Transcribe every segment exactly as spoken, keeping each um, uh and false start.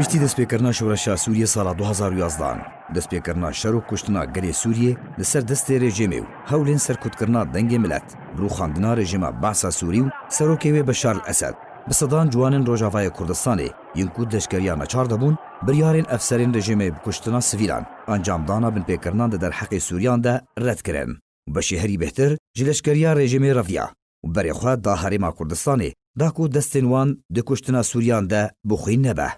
Piştî destpêkirina şoreşa Sûriyê sala du hazar û yazdehan, destpêkirina şer û kuştina gelê Sûriyê li ser destê rejîmê û hewlên serkutkirina dengê milet bi rûxandina rejîma Be'sa Sûrî û serokê wê Beşar el-Esed, bi sedan ciwanên Rojavayê Kurdistanê yên ku di leşkeriya neçar de bûn, biryarên efserên rejîmê bi kuştina sivîlan, encamdana binpêkirinan di derheqê Sûriyan de red kirin. Û beşê herî bêhtir ji leşkeriya rejîmê reviya û berê xwe da Herêma Kurdistanê, da ku destên wan di kuştina Sûriyan de bi xwîn nebe.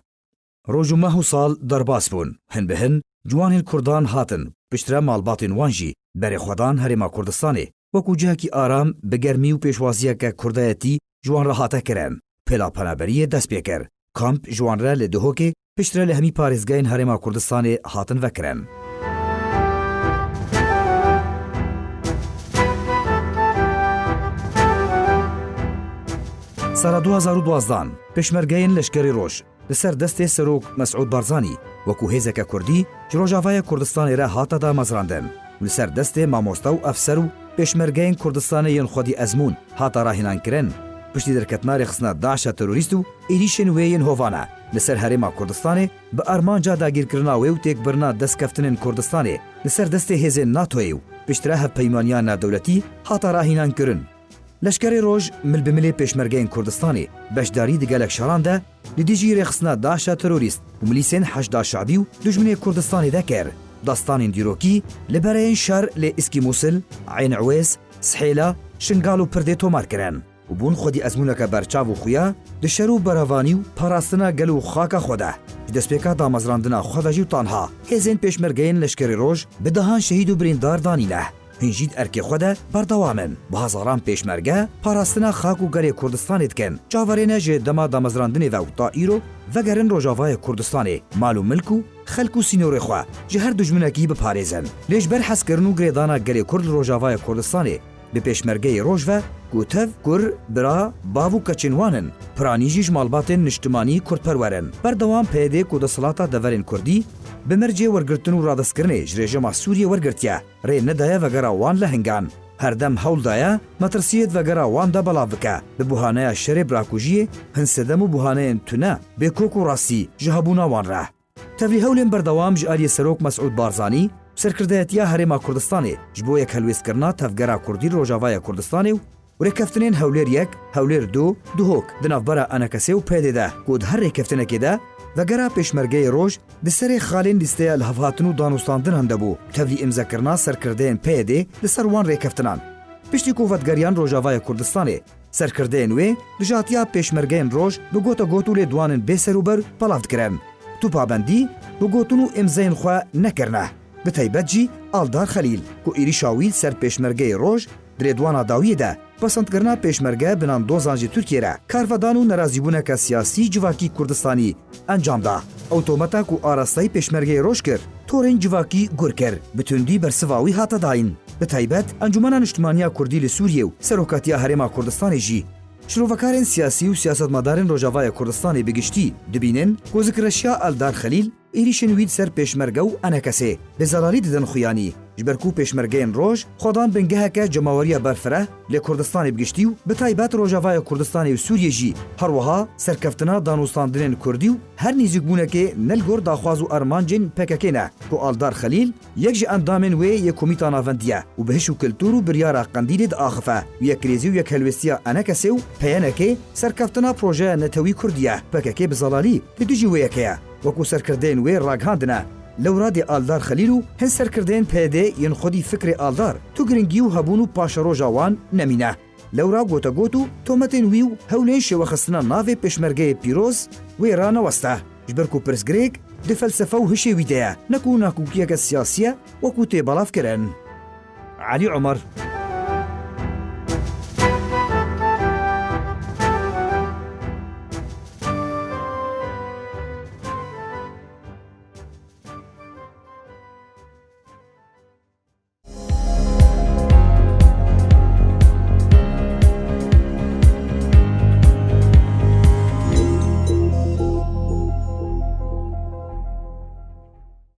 Roj û meh û sal derbas bûn. Hin bi hin ciwanên Kurdan hatin, piştre malbatên wan jî berê xwe dan Herêma Kurdistanê, wekû cihekî aram, bi germî û pêşwaziyeke kurdayetî ji wan re hate kirin. Pêla penaberiyê dest pê kir. Kamp ji wan re li Duhokê, piştre li hemî parêzgehên Herêma Kurdistanê hatin vekirin. Sala du hazar û duwazdeh, pêşmergeyên Leşkerê Roj li ser destê Serok Mesûd Barzanî wekû hêzeke kurdî ji Rojavaya Kurdistanê re hate damezrandin û li ser destê mamoste û efser û pêşmergeyên Kurdistanê yên xwedî ezmûn hate rahînankirin. Piştî derketina rêxistina DAIŞa terorîst û êrîşên wê yên hovane li ser Herêma Kurdistanê, bi armanca dagîrkirina wê û têkbirina destkeftinên Kurdistanê li ser destê hêzên NATOyê û piştre hevpeymaniya navdewletî hate rahînankirin. Leşkerê Roj mil bi milê pêşmergeyên Kurdistanê beşdarî di gelek şeran de li dijî rêxistina DAIŞa terorîst û milîsên Heşda Şabî û dijminê Kurdistanê de kir. Dastanên dîrokî li bereyên şer lê Îskî Mûsil, Eyn Ewês, Sihêla, Şingal û Pirdê tomar kirin û bûn xwedî ezmûneke berçav û xuya di şer û berevanî û parastina gel û xaka xwe de. Ji destpêka damezrandina xwe ve jî û tanha hêzên pêşmergeyên Leşkerê Roj bi dehan şehîd û birîndar danîne. Hin jî di erkê xwe de berdewam in. Bi hezaran pêşmerge parastina xak û gelê Kurdistanê dikin. Çaverêne ji dema damezrandinê ve û ta îro vegerin Rojavayê Kurdistanê, mal û milk û xelk û sînorê xwe ji her dijminekî biparêzin. Lê ji ber hezkirin û girêdana gelê Kurd li Rojavayê Kurdistanê bi pêşmergeyê Roj ve ku tev kur, bira, bav û keçên wan in, piranî jî ji malbatên niştimanî kurdperwer in. Berdewam PYD ku desthilata deverên Kurdî bi mercê wergirtin û radestkirinê ji rejîma Sûriyê wergirtiye, rê nedaye vegera wan lehingan. Herdem hewl daye metirsiyê di vegera wan de belav bike, bi buhaneya şerê birakujiyê, hin sedem û buhaneyên tune, bê kok û rastî ji hebûna wan re. Tevlî hewlên berdewam ji aliyê Serok Mesûd Barzanî û serkirdeyetiya Herêma Kurdistanê ji bo yekhelwêstkirina tevgera Kurdî li Rojavaya Kurdistanê û û rêkeftinên Hewlêr yek, Hewlêr du, Duhok di navbera ENKSê û PYDê de ku di her rêkeftinekê de vegera Pêşmergeyê Roj di serê xalên lîsteya lihevhatin û danûstandinan de bû, tevlî îmzekirina serkirdeyên PYDê li ser wan rêkeftinan. Piştî ku vedigeriyan Rojavaya Kurdistanê, serkirdeyên wê dijatiya Pêşmergeyên Roj bi gotegot û lêdwanên bêserûber belav dikirin. Tu pabendî bi gotin û îmzeyên xwe nekirine. Bi taybet jî Aldar Xelîl ku êrîşa wî li ser Pêşmergeyê Roj di lêdwana dawiyê de pesendkirina pêşmerge bi nan dozan ji Tirkiyê re karvedan û nerazîbûneke siyasî civakî Kurdistanî encam da. Ew tometa ku arasteyî Pêşmergeyê Roj kir, torên civakî gur kir, bi tundî bersiva wî hate dayîn. Bi taybet Encûmena Niştimaniya Kurdî li Sûriyê û Serokatiya Herêma Kurdistanê jî şirovekarên siyasî û siyasetmedarên Rojavaya Kurdistanê bi giştî dibînin ku zikreşiya Aldar Xelîl êrîşên wî li ser pêşmerge û ENKSê bi zelalî didin xuyanî, ji ber ku pêşmergeyên Roj xwedan bingeheke cemaweriya berfireh li Kurdistanê bi giştî û bi taybet Rojavaya Kurdistanê û Sûriyê jî, her wiha serkeftina danûstandinên Kurdî û her nêzîkbûnekê ne li gor daxwaz û armancên PKK ne ku Aldar Xelîl yek ji endamên wê yê Komîta Navendî ye û bi hiş û kultur û biryara Qendîlê diaxife û yekrêzî û yekhelwêstiya ENKSê û PYNKê serkeftina projeya netewî Kurdî ye. PKK bi zelalî li dijî wê yekê ye. Wekû serkirdeyên wê ragihandine, lewra dê Aldar Xelîl û hin serkirdeyên PYDê yên xwedî fikrê Aldar tu giringî û hebûn û paşeroja wan nemîne. Lewra gotegot û tometên wî û hewlên şêwexistina navê Pêşmergeyê Pîroz wê raneweste, ji ber ku pirsgirêk di felsefe û hişê wî de ye, ne ku nakokiyeke siyasî ye wekû tê belavkirin. Elî Omer.